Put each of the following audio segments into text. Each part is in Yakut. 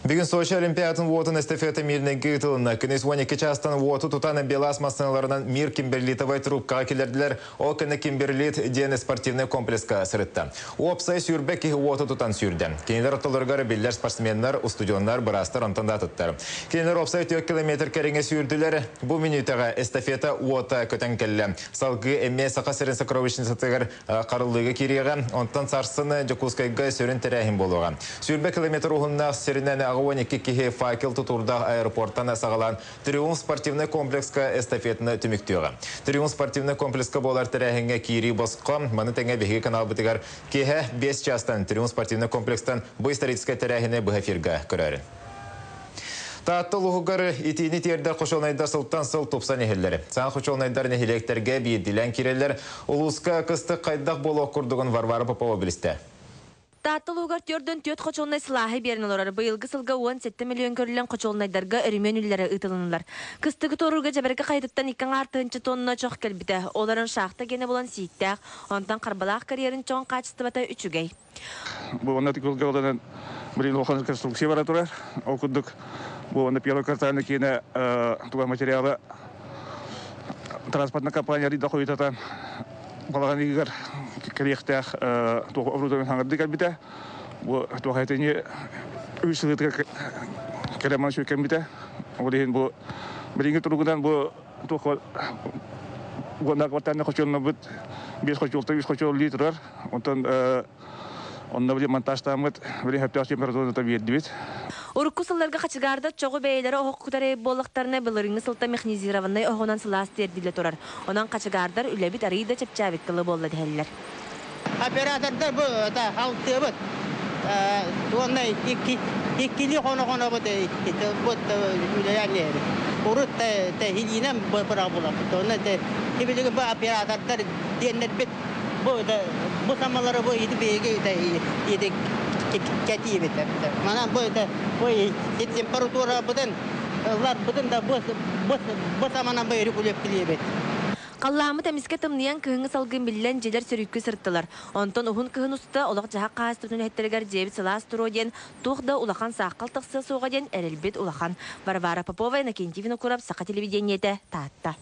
Бүгүн Сочи Олимпиадатын уотун эстафета Мирнэйгэ ыытылынна. Күнүс 12 чаастан уоту тутан Белаз массыыналарынан Мир кимберлитовай трубкаҕа киллэрдилэр. Ол кэннэ Кимберлит диэн спортивнай комплекска сырытта. Уопсай сүүрбэ киһи уоту тутан сүүрдэ. Кинилэр ортолоругар биллэр спортсменнар, устудьуоннар, быраастар онтон да атыттар. Кинилэр уопсай 4 километр кэриҥэ сүүрдүлэр. Бу мүнүүтэҕэ эстафета уота көтөн кэллэ. Салгыы эмиэ Саха сирин сокровищницатыгар Харыллыыга киириэҕэ, онтон сарсын Дьокуускайга сүрүн тэрээһин буолуоҕа. 20 километр уһуннаах сиринэн 82 киһи факел тутуурдаах аэропортан саҕалаан Триумф спортивнай комплекска эстафетаны түмүктүөҕэ. Триумф спортивнай комплекска буолар тэрээһиҥҥэ киирии босхо, маны тэҥэ биһиги каналбытыгар киэһэ 5 чаастан Триумф спортивнай комплекстан бу историческай тэрээһини быһа эфирга көрөөрүн. Таатта улууһугар итиини тиэрдэр хочуолунайдар сылтан сыл тупсан иһэллэр. Саҥа хочуолунайдар нэһилиэктэргэ биирдиилээн киирэллэр. Улууска кыстык хайдах буолуох курдугун Варвара Попова билистэ. Таатта улууһугар төрдөн түөрт хочуолунай сылааһы биэрэн олорор. Быйылгы сылга 17 миллион көрүллэн хочуолунайдарга өрөмүөн үлэлэрэ ыытылыннылар. Кыстыгы туорууга Дьэбэргэ хайатыттан икки аҥаар тыһыынча тонна чох кэлбитэ. Ол эрэн шахта гиэнэ буолан сииктээх, онтон Харбалаах карьерын чоҕун хаачыстыбата үчүгэй. Бу уонна тикулга олорон билигин улахан реконструкция бара турар. Ол курдук бу уонна первый квартальный киинэ туга материала транспортная компания да хойутатан балаҕан ыйыгар кэлиэхтээх туох оборудование хаҥырды кэлбитэ. Бу туох этини үс сылытыгар кэлэман сүркэммитэ. Ол иһин бу билиҥҥи туругунан бу туох уонна квартальный хочуолунабыт биэс хочуолта үс хочуол турар. Онтон онно били монтажтааммыт били сөптөөх температураны биэрдибит. Урукку сылларга хачыгаардар чоҕу бэйэлэрэ оһох кутар буоллахтарына, былырыыҥҥы сылта механизированнай оһоҕунан сылаас тиэрдиллэ турар. Онон хачыгаардар үлэбит арыый да чэпчээбит тылы буолла дэһэллэр. Оператордар бу халтыабыт. Уонна иккилии хоно-хонобут бут үлэлээн иһэбит. Урут тэһилиинэн бырабылаппыт. Онно билигин бу оператордар диэннэрбит Бу бу самалары бу ити биһиги ити кэтиибит. Манан бу бу температурабытын ылларбытын да бу бу саманан бу регулировкилиибит. Халлааммыт эмискэ тымныйан кыһыҥҥы салгын биллэн дьиэлэр сөрүүккэ сырыттылар. Онтон уһун кыһын устата олох-дьаһах хаһаайыстыбатын үлэһиттэригэр дьиэбит сылаас туруо диэн туох да улахан сааххал тахсыа суоҕа диэн эрэлбит улахан. Варвара Попова, Иннокентий Винокуров, Саха телевидениетэ, Таатта.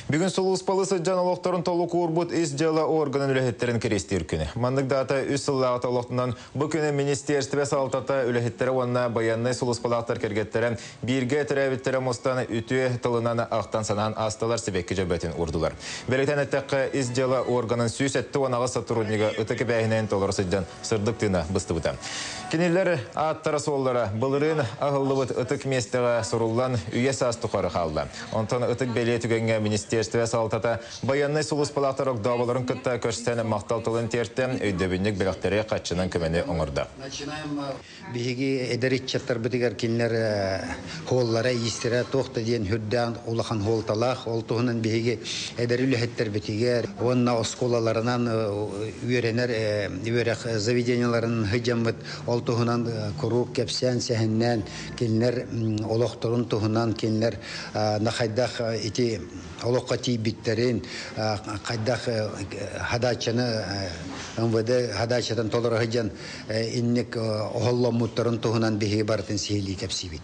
Бүгүн сулууспалы сылдьан олохторун толук уурбут ис дьыала органын үлэһиттэрин киристиир күнэ. Маннык даата үс сыллааҕыта олохтонон бу күнү министиэристибэ салалтата үлэһиттэрэ уонна байыаннай сулууспалаахтар кэргэттэрэ бииргэ төрөөбүттэрэ мустан үтүө тылынан ахтан-санаан аастылар, сибэкки дьөбөтүн уурдулар. Бэлиэтээн эттэххэ, ис дьыала органын 178 сотруднига ытык эбээһинэйин толоро сылдьан сырдык тыына быстыбыта. Кинилэр ааттара-суоллара былырыын аһыллыбыт ытык миэстэҕэ суруллан үйэ саас тухары хаалла. Онтон ытык бэлиэ түгэҥҥэ министиэристибэ салалтата байыаннай сулууспалаахтар огдооболорун кытта көрсөн махтал тылын тиэртэ, өйдөбүнньүк бэлэхтэри хаччынан көмөнү оҥордо. Биһиги эдэр ыччаттарбытыгар кинилэр хуоллара, иистэрэ туох да диэн үрдээн улахан хуолталаах. Ол туһунан биһиги эдэр үлэһиттэрбитигэр уонна оскуолаларынан үөрэнэр үөрэх заведениеларын сыдьаммыт ол туһунан куруук кэпсээн, сэһэннээн кинилэр олохторун туһунан кинилэр хайдах ити олоххо тиийбиттэрин, хайдах хадааччаны МВД хадааччатын толоро сылдьан инник оһолломмуттарын туһунан биһиги барытын сиһилии кэпсиибит.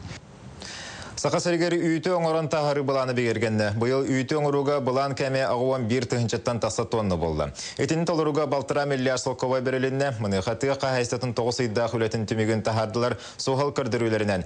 Саха сиригэр үүтү оҥорон таһаарыы былаана бигэргэннэ. Быйыл үүтү оҥорууга былаан кэмэ 81 тыһыынчаттан тахса тонна буолла. Итини толорууга балтараа миллиард солкуобай бэрилиннэ. Маныаха тыа хаһаайыстыбатын тоҕус ыйдаах үлэтин түмүгүн таһаардылар. Суһал көрдөрүүлэринэн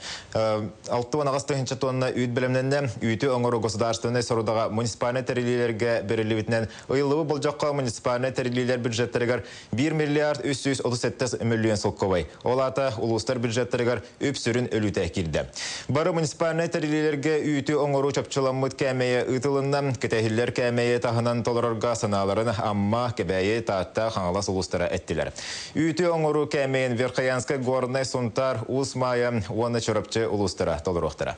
68 тыһыынча тонна үүт бэлэмнэннэ. Үүтү оҥоруу государственнай сорудаҕа муниципальнай тэриллиилэргэ бэриллибитинэн ыйыллыбыт болдьоххо муниципальнай тэриллиилэр бюджеттарыгар 1 миллиард 337 миллион солкуобай. Ол аата улуустар бюджеттарыгар үп сүрүн өлүүтэ киирдэ. Бары муниципальнай тэриллиилэргэ үүтү оҥоруу чопчуламмыт кээмэйэ ыытылынна. Кэтэһиллэр кээмэйи таһынан толорорго санааларын Амма, Кэбээйи, Таатта, Хаҥалас улуустара эттилэр. Үүтү оҥоруу кээмэйин Верхоянскай, Горнай, Сунтаар, Уус Маайа уонна Чурапчы улуустара толоруохтара.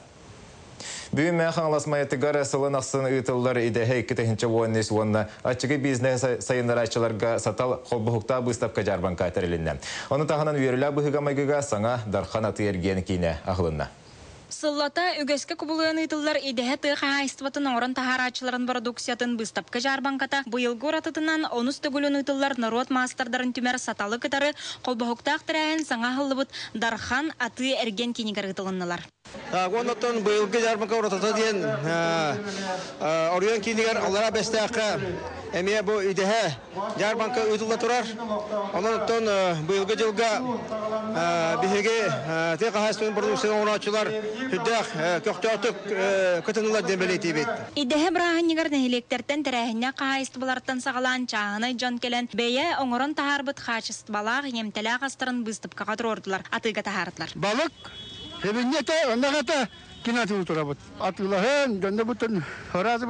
Бүгүн Мэҥэ Хаҥалас Майатыгар сылын ахсын ыытыллар идэһэ 2013 уонна аччыгый бизнес сайыннарааччыларга сатал холбоһуктаах быыстапка-дьаарбаҥка тэрилиннэ. Ону таһынан үөрүүлээх быһыыга-майгыга саҥа Дархан атыы-эргиэн киинэ аһылынна. Сыллата үгэскэ кубулуйан ыытыллар идэһэ тыа хаһаайыстыбатын оҥорон таһаарааччыларын бородууксуйатын быыстапка-дьаарбаҥката быйылгы уратытынан онус төгүлүн ыытыллар норуот маастардарын түмэр Саталы кытары холбоһуктаах тэрээһин саҥа аһыллыбыт Дархан атыы-эргиэн киинигэр ыытылыннылар. Оннуттан быйылгы дьаарбаҥка уратыта диэн оройуон киинигэр Аллараа Бэстээххэ эмиэ бу идэһэ дьаарбаҥка ыытылла турар. Онон оттон быйылгы дьылга биһиги тыа хаһаайыстыбатын продукцияны оҥорооччулар сүрдээх көхтөөхтүк кытыннылар диэн бэлиэтиибит. Идэһэ бырааһынньыгар нэһилиэктэртэн тэрээһиннээх хаһаайыстыбалартан саҕалаан чааһынай дьон кэлэн бэйэ оҥорон таһаарбыт хаачыстыбалаах, иҥэмтэлээх астарын быыстапкаҕа туруордулар, атыыга таһаардылар. Балык Эбинньэтэ, оннохото кин атылы турабыт. Атыылаһын, дьонно ыраас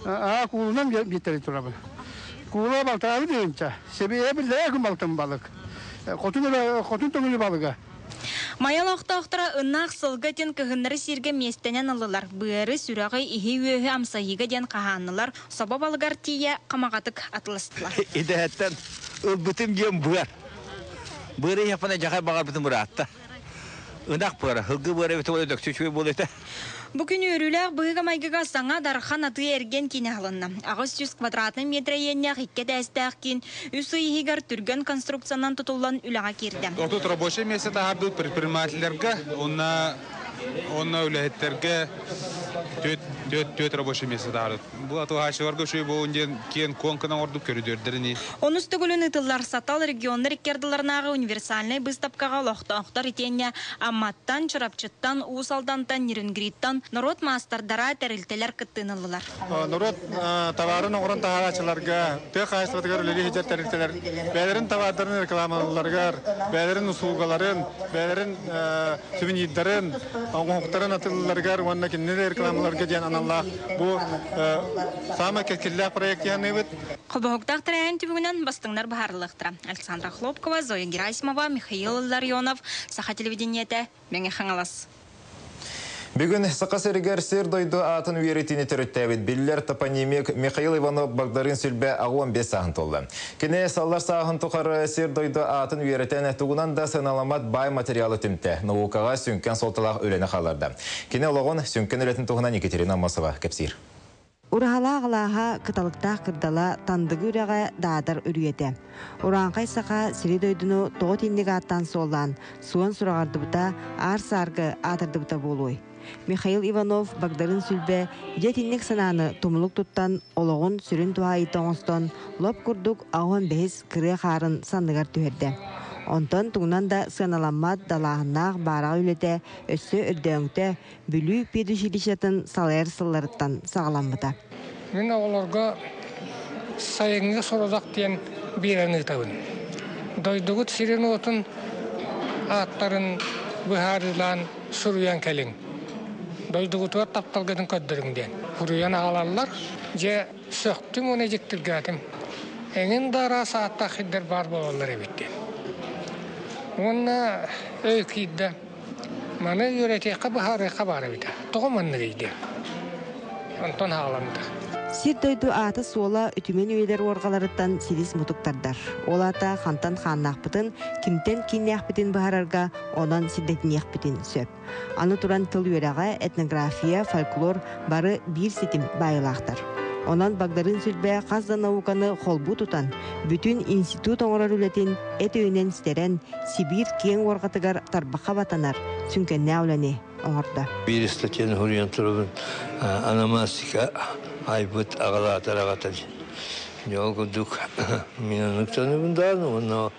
аа куулунан биэттэрин турабын. Куула балтаабы диэнчэ. Себее биллээ күн балтын балык. Хотун хотун төҥүлү балыга. Майа олохтоохторо ынах сылга диэн кыһыннары сииргэ миэстэнэн ыллылар. Быары, сүрэҕи, иһи-үөһү амсайыыга диэн хаһааннылар, собо балыгар тиийэ хамаҕатык атыластылар. Идэһэттэн ылбытым диэн быар. Быары иһэппинэ дьахай баҕарбытым ыраатта. Ынах быара, һылгы быара эбитэ буолла дөксү үчүгэй буолуо этэ. Бу күн үөрүүлээх быһыыга-майгыга саҥа Дархан атыы-эргиэн киинэ аһылынна. 800 квадратнай миэтэрэ иэннээх икки этээстээх киин үс ый иһигэр түргэн конструкциянан тутуллан үлэҕэ киирдэ. Отут рабочай миэстэ таһаардыбыт предпринимателлэргэ уонна уонна үлэһиттэргэ түөрт рабочай миэстэ таһаардыбыт. Бу атыылаһааччыларга үчүгэй буолун диэн киэн-куоҥ гына оҥордук көрүдүөрдэрин. Онус төгүлүн ыытыллар Сатал регионнар икки ардыларынааҕы универсальнай быыстапкаҕа олохтоохтор итиэннэ Амматтан, Чурапчыттан, Уус Алдантан, Нерюнгриттан норуот маастардара, тэрилтэлэр кыттыыны ыллылар. Норуот табаарын оҥорон таһаарааччыларга, тыа хаһаайыстыбатыгар үлэлии сылдьар тэрилтэлэр бэйэлэрин табаардарын рекламалыылларыгар, бэйэлэрин услугаларын, бэйэлэрин сувенирдарын, оҥоһуктарын атыылыылларыгар уонна кинилэр рекламаларга диэн аналлаах бу саамай кэскиллээх проект диэн Холбоһуктаах тэрээһин түмүгүнэн бастыҥнар быһаарыллыахтара. Александра Хлопкова, Зоя Герасимова, Михаил Илларионов, Саха телевидениетэ, Мэҥэ Хаҥалас. Бүгүн Саха сиригэр сир-дойду аатын үөрэтиини төрүттээбит биллэр топонимик Михаил Иванов Багдарыын Сүлбэ 85 сааһын туолла. Кини саллар сааһын тухары сир-дойду аатын үөрэтэн тугунан да сыаналаммат баай материалы түмтэ, наукаҕа сүҥкэн суолталаах үлэни хаалларда. Кини олоҕун сүҥкэн үлэтин туһунан Екатерина Аммосова кэпсиир. Ураһалаах алааһа, кыталыктаах кырдала, Тандыгы үрэҕэ, Даадар үрүйэтэ. Урааҥхай саха сири-дойдуну тоҕо итинник ааттаан суоллаан, суон сураҕырдыбыта, аар-сааргы аатырдыбыта буолуой? Михаил Иванов Багдарыын Сүлбэ дьэ итинник санааны тумулук туттан, олоҕун сүрүн туһаайыыта оҥостон, лоп курдук аҕыс бэһис кырыа хаарын санныгар түһэрдэ. Онтон тугунан да сыаналаммат далааһыннаах баараҕай үлэтэ өссө өрдөөҥүтэ Бүлүү педучилищетын салайар сылларыттан саҕаламмыта. Мин оҕолорго сайыҥҥы сорудах диэн биэрэн ыытабын. Дойдугут сирин-уотун ааттарын быһаарыылаан суруйан кэлиҥ. Дойдугутугар тапталгытын көрдөрүҥ диэн. Суруйан аҕалаллар. Дьэ, сөхтүм уонна дьиктиргээтим. Эҥин да араас ааттаах сирдэр баар буолаллар эбит диэн. Уонна өй киирдэ. Маны үөрэтиэххэ, быһаарыахха баар эбитэ. Тоҕо манныгый диэн. Онтон хааланта. Сир-дойду аата-суола үтүмэн үйэлэр уорҕаларыттан силис-мутук тардар. Ол аата хантан хааннаахпытын, кимтэн кииннээхпитин быһаарарга онон сирдэтиниэхпитин сөп. Аны туран тыл үөрэҕэ, этнография, фольклор бары биир ситим баайылаахтар. Онон Багдарыын Сүлбэ хас да науканы холбуу тутан, бүтүн институт оҥорор үлэтин эт өйүнэн ситэрэн, Сибиир киэҥ уорҕатыгар тарбахха батанар сүҥкэннээх үлэни оҥордо. Биир статьяны суруйан турабын ономастика айбыт аҕалаатар аҕата Ол курдук мин оннук саныыбын даҕаны уонна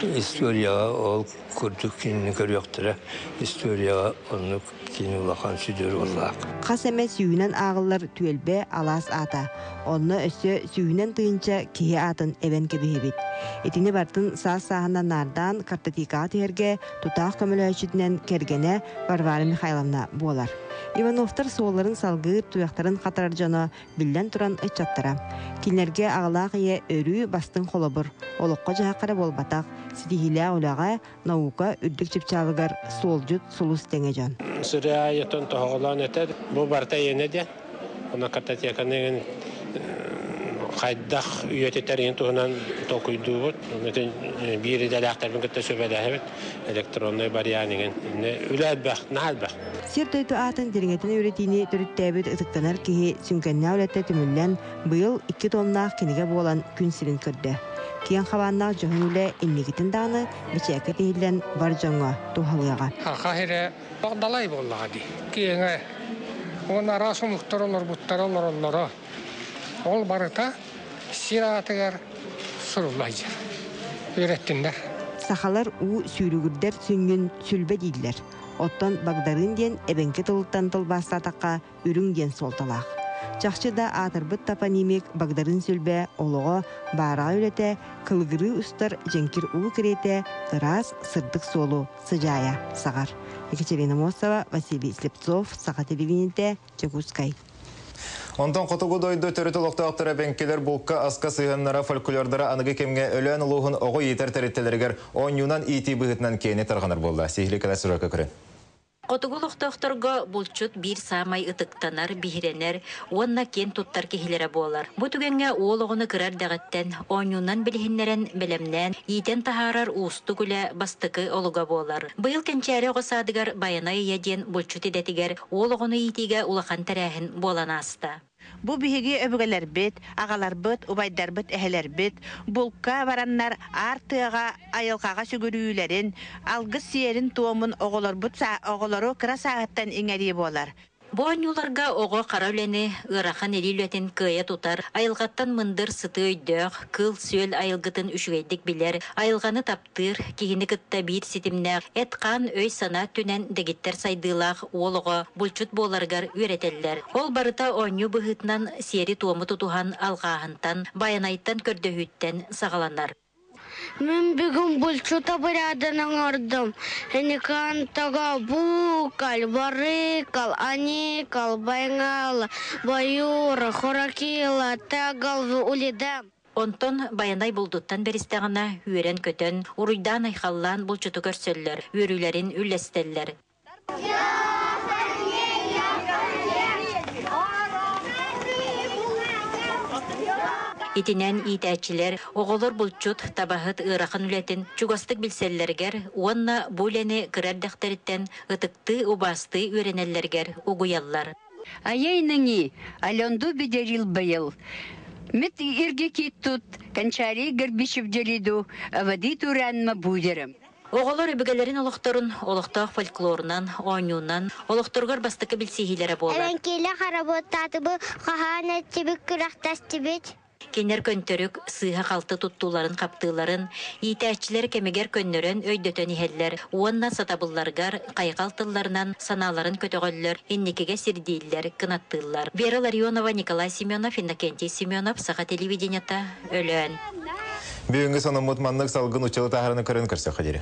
историяҕа ол курдук кинини көрүөхтэрэ историяҕа оннук кини улахан сүдү оруоллаах. Хас эмэ сүүһүнэн ааҕыллар түөлбэ алаас аата. Онно өссө сүүһүнэн тыһыынча киһи аатын эбэн кэбиһэбит. Итини барытын саас-сааһынан наардаан картотекаҕа түһэргэ тутаах көмөлөһөөччүтүнэн кэргэнэ Варвара Михайловна буолар. Ивановтар суолларын салгыыр, туйахтарын хатарар дьоно биллэн туран ыччаттара. Кинилэргэ аҕалаах ийэ өрүү бастыҥ холобур, олоххо-дьаһахха эрэ буолбатах, ситиһиилээх үлэҕэ, наука үрдүк чыпчаалыгар суолдьут сулус тэҥэ дьон. Сырыы аайытын тоһоҕолоон этэр, бу барыта эйиэнэ диэн. Онно картотеканы Хайдах үйэтитэр иһин туһунан толкуйдуубут. Биир идэлээхтэрбин кытта сүбэлэһэбит. Электроннай вариант иҥин. Үлэ элбэх, наһаа элбэх. Сир дойду аатын дириҥэтин үөрэтиини төрүттээбит ытыктанар киһи сүҥкэннээх үлэтэ түмүллэн, быйыл икки томнаах кинигэ буолан күн сирин көрдө. Киэҥ хабааннаах дьоһун үлэ инникитин даҕаны бэчээккэ тиһиллэн бар дьоҥҥо туһалыаҕа. Саха сирэ далай буоллаҕа дии. Киэҥэ уонна араас омуктар олорбуттара олороллоро. Ол барыта сир аатыгар сурулла сылдьар. Үөрэттиннэр. Сахалар уу сүүрүгүрдэр сүнньүн сүлбэ дииллэр. Оттон Багдарыын диэн эбэҥки тылыттан тылбаастаатахха үрүҥ диэн суолталаах. Чахчы да аатырбыт топонимик Багдарыын Сүлбэ олоҕо, баараҕай үлэтэ, кылыгырыы устар дьэҥкир уу кэриэтэ ыраас, сырдык суолу сыдьаайа саҕар. Екатерина Мосова, Василий Слепцов, Саха телевидениетэ, Дьокуускай. Онтон хотугу дойду төрүт олохтоохторо эбэҥкилэр булка аска сыһыаннара фольклордара аныгы кэмҥэ Өлөөн улууһун оҕо иитэр тэрилтэлэригэр оонньуунан иитии быһыытынан киэни тарҕанар буолла. Сиһилии кэлэ сурукка көрүн. Хотугу олохтоохторго булчут биир саамай ытыктанар, биһирэнэр уонна киэн туттар киһилэрэ буолар. Бу түгэҥҥэ уол оҕону кыра эрдэҕиттэн оонньуунан билиһиннэрэн, бэлэмнээн, иитэн таһаарар уустук үлэ бастакы олуга буолар. Быйыл Кэнчээри оҕо саадыгар Байанай ыйа диэн булчут идэтигэр уол оҕону иитиигэ улахан тэрээһин буолан ааста. Бу биһиги өбүгэлэрбит, аҕаларбыт, убайдарбыт, эһэлэрбит булка бараннар аар тыаҕа айылҕаҕа сүгүрүйүүлэрин, алгыс сиэрин-туомун оҕолорбут оҕолору кыра сааһыттан иҥэрии буолар. Бу оонньууларга оҕо хара үлэни, ыарахан илии үлэтин кыайа тутар, айылҕаттан мындыр сытыы өйдөөх, кыыл-сүөл айылгытын үчүгэйдик билэр, айылҕаны таптыыр, киһини кытта биир ситимнээх, эт-хаан өй-санаа өттүнэн дэгиттэр сайдыылаах уол оҕо булчут буоларыгар үөрэтэллэр. Ол барыта оонньуу быһыытынан сиэри-туому тутуһан алҕааһынтан, байанайтан көрдөһүүттэн саҕаланар. Мин бүгүн булчут обрядын оҥордум. Эникантага букаль, барыкал, аникал, байҥал, баюра, хоракила, тагал, улидам. Онтон Байанай булдуттан бэристэҕинэ, үөрэн-көтөн, уруйдаан-айхаллаан булчуту көрсөллөр, үөрүүлэрин үллэстэллэр. Итинэн иитээччилэр оҕолор булчут, табаһыт ыарахан үлэтин чугастык билсэллэригэр уонна бу үлэни кыра эрдэхтэриттэн ытыктыы, убаастыы үөрэнэллэригэр угуйаллар. Айайныҥи Аленду бедерил быйыл. Мит ирге киттут Кончари Горбичев делиду авади туранма будерым. Оҕолор өбүгэлэрин олохторун олохтоох фольклорунан, оонньуунан, олохторугар бастакы билсиһиилэрэ буолар. Эбэҥкиилэ хаработтаатыбы хаһаан этчибит күрэхтэстибит. Кинилэр көнтөрүк, сыыһа-халты туттууларын-хаптыыларын иитээччилэр кэмигэр көннөрөн өйдөтөн иһэллэр уонна сатабылларыгар хайҕал тылларынан санааларын көтөҕөллөр, инникигэ сирдииллэр, кынаттыыллар. Вера Ларионова, Николай Семенов, Иннокентий Семенов, Саха телевидениета, Өлөөн. Бүгүҥҥү сонуммут маннык салгын уччалы таһаараны көрөн көрсөххө диэри.